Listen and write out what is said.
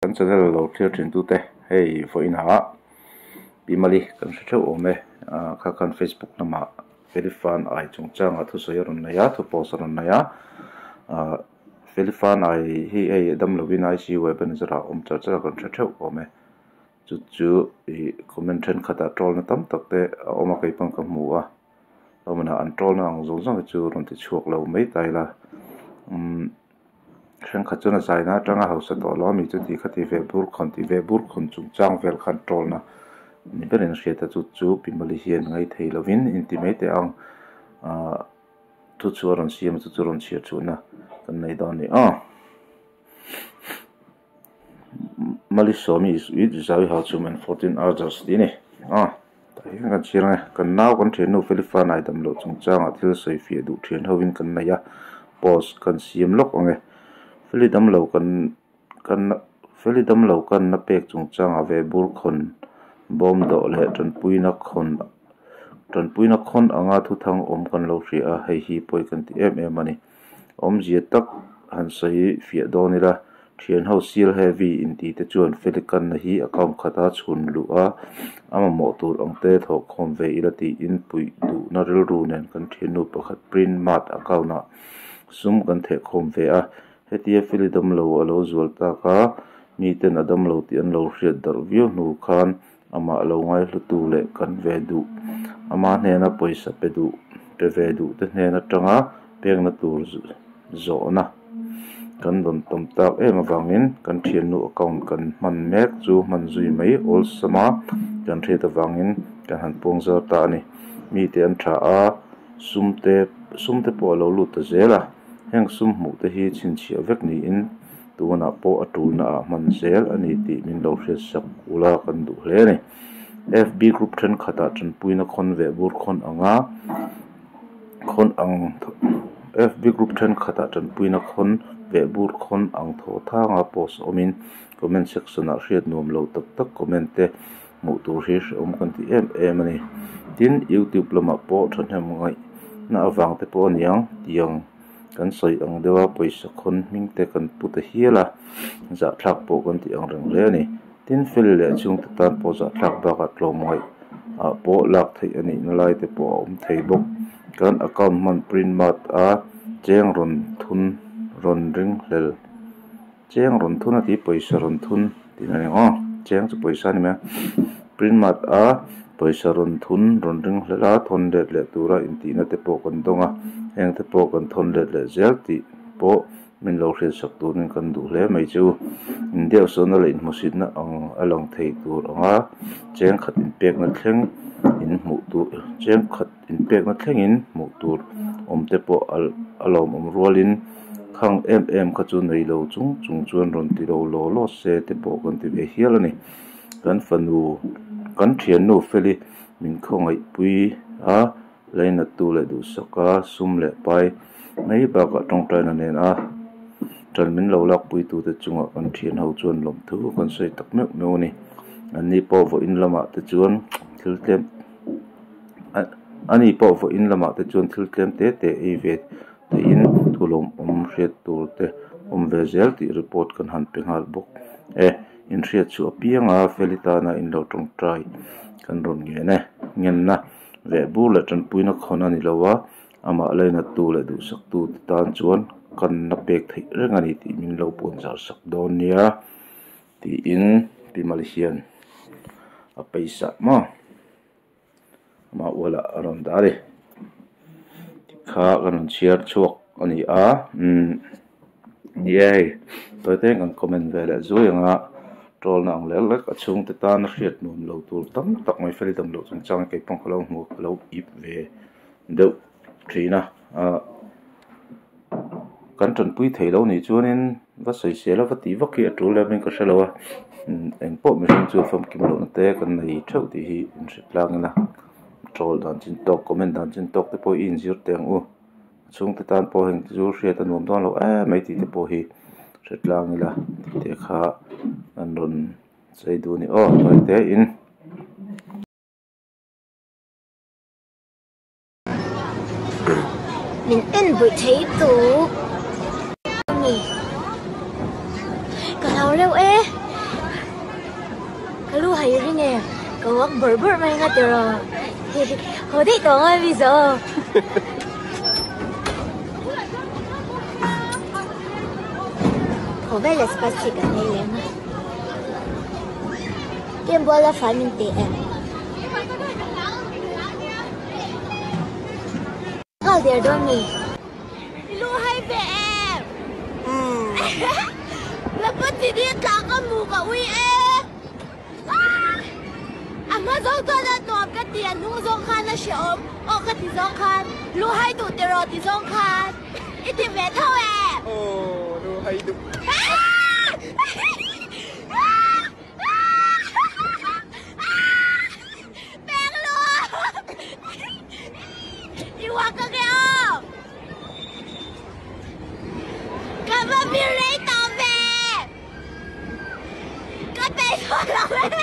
Kan channel lo thlir thin tute hei vawiinah Pi Mali kan hre theuh awm e kha khan Facebook lamah Felifan ai chungchangah thusawi a rawn nei a thu post a rawn nei a Felifan ai hi hei damloin ICU ah Ebenezer ah a awm char char a kan hre theuh awm e chu chu ih comment thenkhatah troll na tam tak te a awm a kei pawn ka hmu a. Hmunah an ṭawlna ang zawng zawng hi chu rawn ti chhuak lo mai ta ila umm thenkhat chuan a zaina atanga hausa tawh lo ami chu tih kha ti ve bur khawn tih ve bur khawn chungchang vel khan ṭawlna ni berin a hriat a chu chu Pi Mali hian ngai thei lovin inti mai teh ang ahh thu chu a rawn siam a chu chu rawn chhiar chhuahna kan nei dawn a ni aw. Mali Sawmi is with Zawi Hauchhum and 14 others tih a ni aw. Tah hian kan chhiar ang e, kan nau kan thiannu Felifa nai dam loh chungchangah thil sawi fiah duh thian hovin kan nei a, post kan siam lawk ang e. Feli dam lo kan kan Feli dam lo kan na pek chungchangah ve bur khawn bawm dawh leh tanpuina khawn tanpuina khawn anga thuthang awm kan lo hria a, hei hi pawi kan ti em em a ni. Awmzia tak han sawi fiah dawn ila, thianho seal heavy inti te chuan Felicanna hi account khata chhun luh a, a mamawh tur ang te thawhkhawm ve ila tiin puih duhna rilru nen kan thiannu pakhat print mart account ah sum kan thehkhawm ve a. Hetia Feli damlo a lo zual tak a, miten a damlo tih an lo hriat darh viau hnu khan amah lo ngaihlutu leh kan ve duh, ama hnena pawisa pe duh, pe ve duh te hnen atanga pekna tur zawhna kan rawn tam tak em avangin kan thiannu account kan hman mek chu hman zui mai awlsam a, kan hriat avangin kan han puang zar ta a ni. Mite an tha a, sum te sum te pawh a lo lut ta zel a, heng sum hmuh te hi chhinchhiah vek niin Tunah pawh a tulna ah hman zel a ni tih min lo hriat sak ula kan duh hle a ni. FB group thenkhatah tanpuina khawn veh bur khawn anga khawn ang FB group thenkhatah tanpuina khawn veh bur khawn ang thaw thanga post awmin comment section ah hriat nuam lo tak tak comment te hmuh tur hi hrehawm kan ti em em a ni. Tin, YouTube lamah pawh thahnem ngaihna avang te pawh a niang tiang. Kan sawi ang deuh a, pawisa khawn hming te kan pu ta hial a, zahthlak pawh kan tih ang reng hle a ni. Tin, fel leh chhungte tan pawh zahthlak bakah tlawmngaih ah pawh lak theih a nihna lai te pawh a awm thei bawk. Kan account hman print mart a cheng rawn thun rawn ring hlel cheng rawn thun a tih pawisa rawn thun tih na ni ang aw, cheng chu pawisa a ni mai a, print mart a pawisa rawn thun rawn ring hlel a thawn let leh tura intihna te pawh kan dawng a, heng te pawh kan thawn let leh zel tih pawh min lo hriatsak turin kan duh hle mai chu. Indeuhsawhna leh inhmuhsitna ang a lang thei tur anga cheng khat inpekna thleng in hmuh tur cheng khat inpekna thlengin hmuh tur awm te pawh a lawmawm rualin khang em em kha chu nei lo chung chung chuan rawn ti lo law law se te pawh kan ti ve hial a ni. Kan fanu kan thiannu Feli min khawngaihpui a, lainattu leh duhsak a, sum leh pai mai bakah tawngtaina nen a tan min lo lakpuitute chungah kan thian ho chuan lawmthu kan sawi tak meuh meuh a ni. Anni pawh vawiin lamah te chuan thil tlem ani pawh vawiin lamah te chuan thil tlem te te ei ve theihin thu lawmawm hriat tur te awm ve zel tih report kan han pe nghal bawk e. Inhriat chu apiang a Feli tana in lo tawngtai kan rawn ngen e. Ngenna veh bur leh tanpuina khawn a ni lo a, amah lainattu leh duhsaktu te tan chuan kanna pek theih reng a ni tih min lo puan zar sak dawn nia tiin Pi Mali hian a paisa maw. Amah ualah a rawn dah a ni. Tikha kan rawn chhiar chhuak a ni a umm ni e hei tawi te kan comment ve leh zui ang a troll na ang lek lek a chhungte tana hriat nuam lo tur tam tak mai feli dam loh chungchang kei pawh ka lo hmu ka lo ip ve deuh thin a ah kan tanpui thei lo nih chuanin va sawisel a va tih vak hi a tul lem in ka hre lo a engpawh mihring chu famkim lohna te kan nei theuh tih hi inhre tlang ila troll dan chin tawk comment dan chin tawk te pawh hi inzir teh ang u a chhungte tan pawh heng te chu hriat a nuam dawn lo em mai tih te pawh hi hre tlang ila tih te kha an rawn sawi duh a ni aw tawi te in. Min en buih thei duh a ni. Ka hlau reuh e. i ring em? Ka uak bawrh bawrh mai nga tiraw? Haw daih tawh ang a mi zo. Haw vel leh spicy kan nei leh ang a. Kem bual a fai min ti em? Nghal der dawn mi. I lu hai ve em? Lapa chi ni tla ka mu ka ui e. A hma zawng chuan a nuam ka ti, a hnung zawng khan a hrehawm aw ka ti zawng khan lu hai duh tiraw ti zawng khan i ti ve tho em? Aw lu hai duh. Peng lu i uak ka nge aw. Ka va vir rei tawh ve. Ka peih tawh lo e.